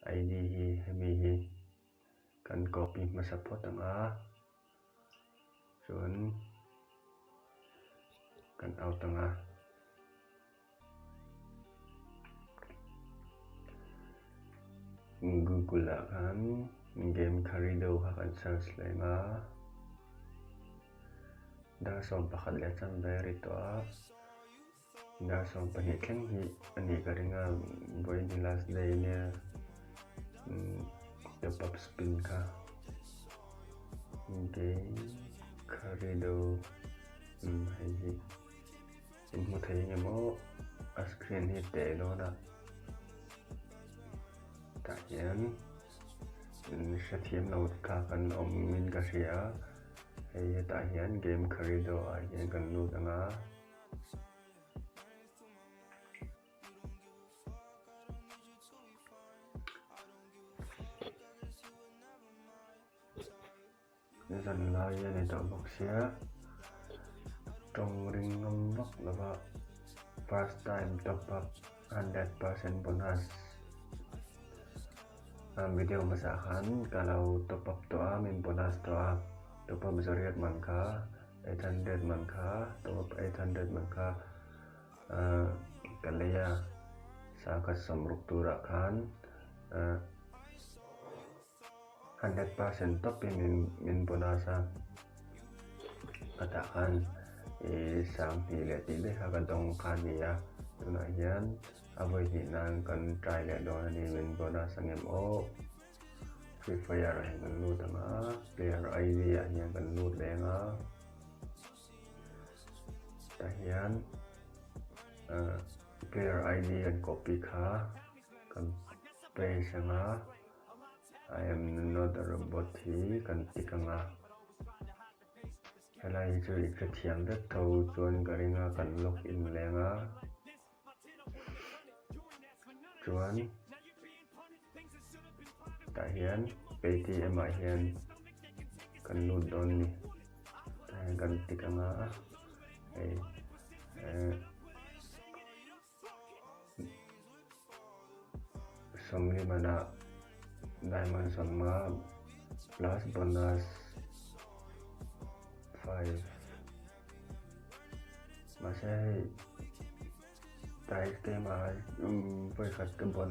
ID hi hemi hi kan copy hmasa phawt ang a chuan kan out ang a. Google ah khan game kharido kha kan search leh ang a dar 11 leh chanve a ri tawh a. Dar 12 thleng hi a nih ka ring a, vawiin hi last day ania top up spin kha game kharido hei hi in hmu thei eng emaw a screen hi teh dawn a tah hian hrethiam lo kha kan awm in ka hria hei hetah hian game kharido ah hian kan lut ang a. Zan lai a ni tawh bawk sia tawng ring ngam vak lova first time top up 100% bonus video hmasa khan ka lo top up tawh a min bonus tawh a top up zariat man kha. 800 man kha top up 800 man kha ahh ka lei a sangkhat sawmruk turah khan ahh 100% tawp in min bonus a ka tah khan ih sanghnih leh tih daih kha ka dawng kha a ni a tunah hian a vawi hnih nan kan try leh dawn a ni min bonus ang em aw. Free Fire ah hian kan lut ang a, player ID ah hian kan lut leh ang a, tah hian ah player ID kan copy kha kan paste ang a, I am not a robot hi kan tick ang a, helai hi chu i hrethiam vek tho chuan ka ring a kan log in leh ang a. Chuan tah hian paytm ah hian kan lut dawn a ni tah hian kan tick ang a hei eh sawmli manah diamond sawmnga plus bonus 5. Mahse hei price tlem a vawikhat ka bawn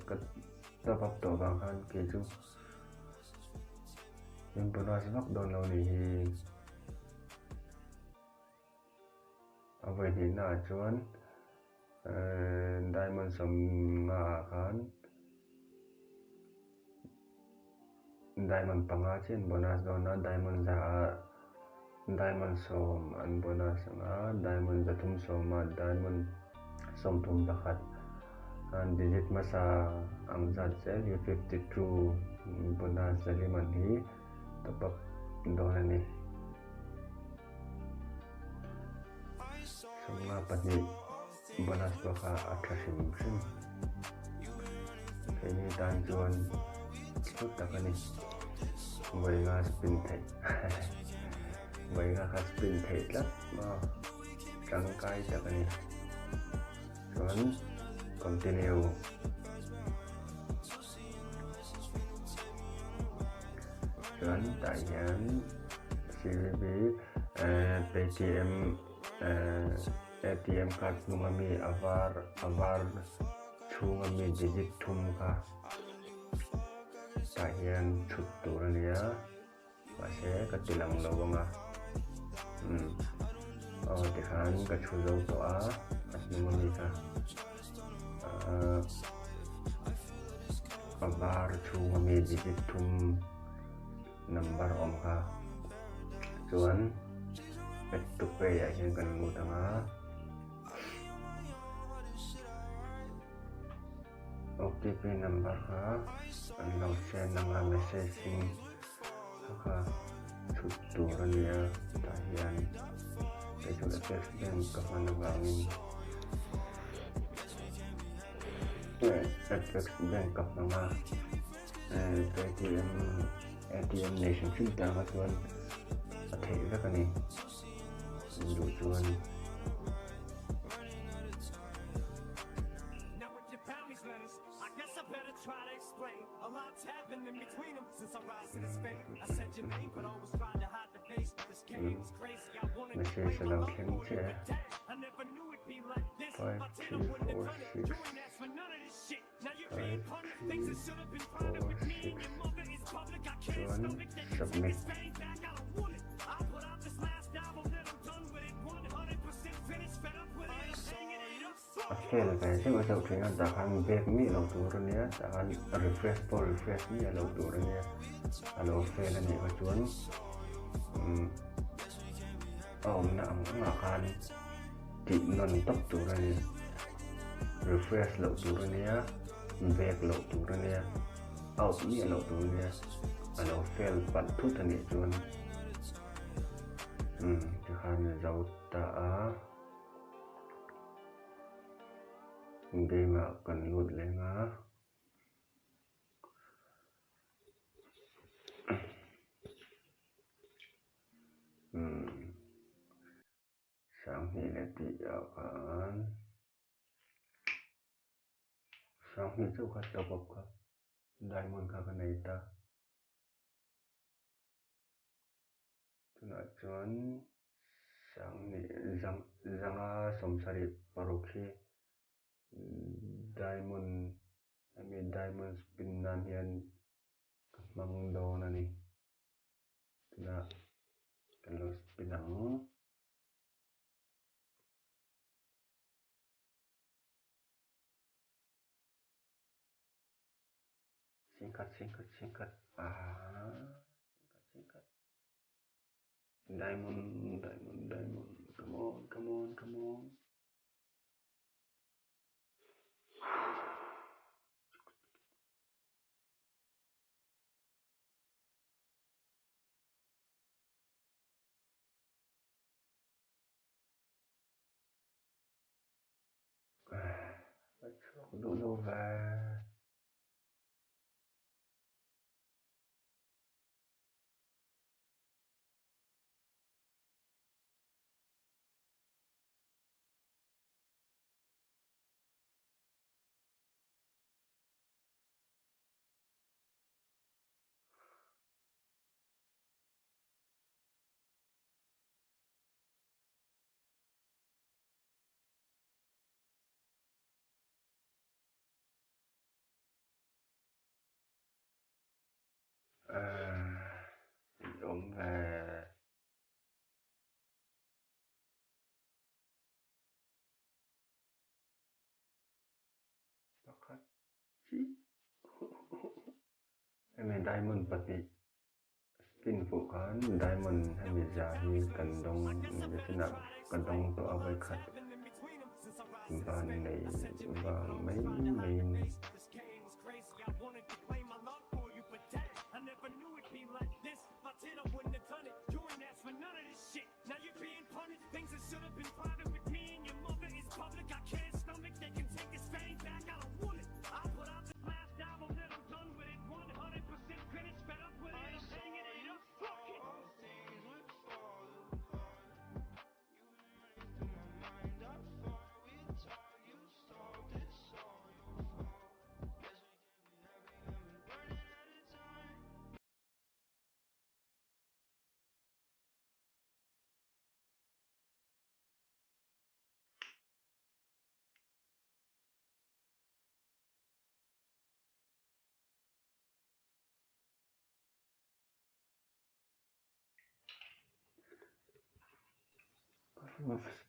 ka top up tawh vang khan kei chu min bonus vak dawn lo nih hi. A vawi hnihna ah chuan diamond 50 ah khan Diamond panga chiah an bonus dawn a, diamond za ah diamond 10 an bonus ang a, diamond 310 ah diamond 31 an digit hmasa ang zat zel hi 52 bonus zaliman hi top up dawn a ni. 52 bonus pawh kha a tha hrim hrim. Keini tan chuan hlu tak a ni. Vawi nga spin theih vawi nga kha spin theih tlat maw tangkai tak a ni. Chuan continue. Chuan tah hian CVV Paytm ATM card hnung ami a var a var chhung ami digit thum kha tah hian chhut tur a ni a mahse ka ti lang lo ang a umm aw tikhan ka thu zo tawh a a hnung ami kha ahh a var chhung ami digit thum. Number awm kha chuan add to pay ah hian kan lut ang a OTP number kha an lo send ang a message in kha kha chhut tur a nia tah hian kei chu access bank ka hman avangin access bank ka hmang a. Paytm ATM nei hrim hrim tan kha chuan a theih vek a ni duh chuan. Message a lo thleng chiah e. 5, 3, 4, 6, 5, 3, 4, 6 chuan submit. A fail ve zeuh zeuh thin a, tah khan back miah lo tur a nia, tah khan refresh pawh refresh miah lo tur a nia, a lo fail a nih kha chuan umm a awmna ang angah khan tih nawn tawp tur a ni, refresh loh tur a nia, back loh tur a nia, out miah loh tur a nia, a lo fail palh thut a nih chuan umm tikhan zo ta a. Game ah kan lut leng a. Umm sanghnih leh tih ah khan sanghnih chauh kha top up kha diamond kha ka nei ta. Tunah chuan sanghnih zanga sawmsarih paruk hi diamond hemi diamond spin nan hian ka hmang dawn a ni. Tunah kan lo spin ang. Singkhat singkhat singkhat ah singkhat singkhat diamond diamond diamond come on come on come on A chhuak duh lo ve. Awm ve. Pakhat chiah. Hemi diamond pahnih spin fuh khan diamond hemi za hi kan dawng medicine ah ka dawng tawh a vawikhat van nei vang mai maiin.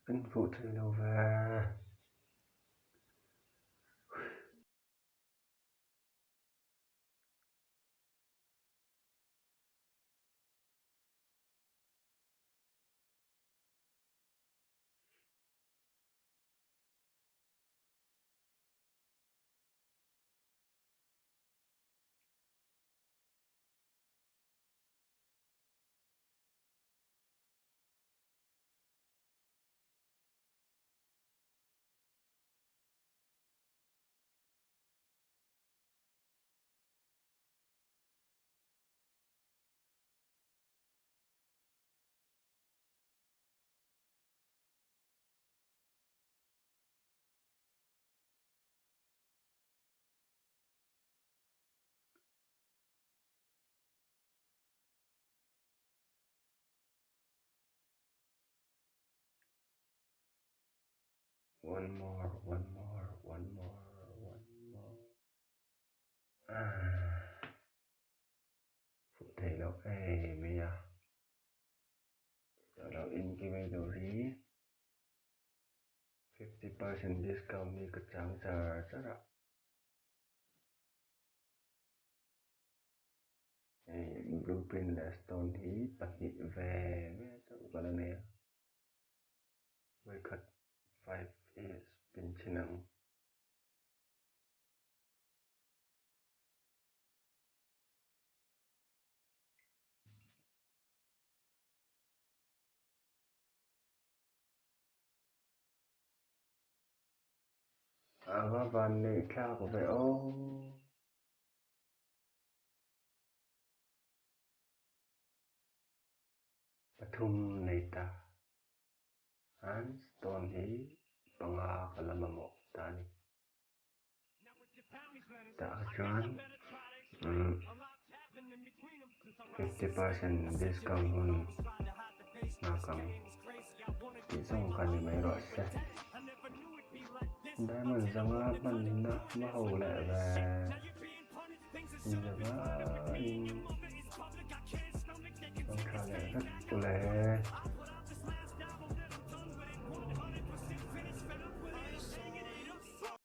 Spin fuh thei lo ve. One more, one more, one more, one more. Ah. Fuh thei loh em mai a. Tawh loh incubator hi 50% discount hi ka chang char char a. Hei blueprint leh stone hi pahnih ve ve chauh ka la nei a. Vawikhat 5 hi spin chhin ang. A va van neih thlak ve aw. Pathum nei ta. An stone hi panga ka la mamawh ta a ni. Tah chuan umm 50% discount hun nghak ang tih zawng kha ni mai rawh se. Diamond zanga hmanna hma ho leh ve. Inzavaiin.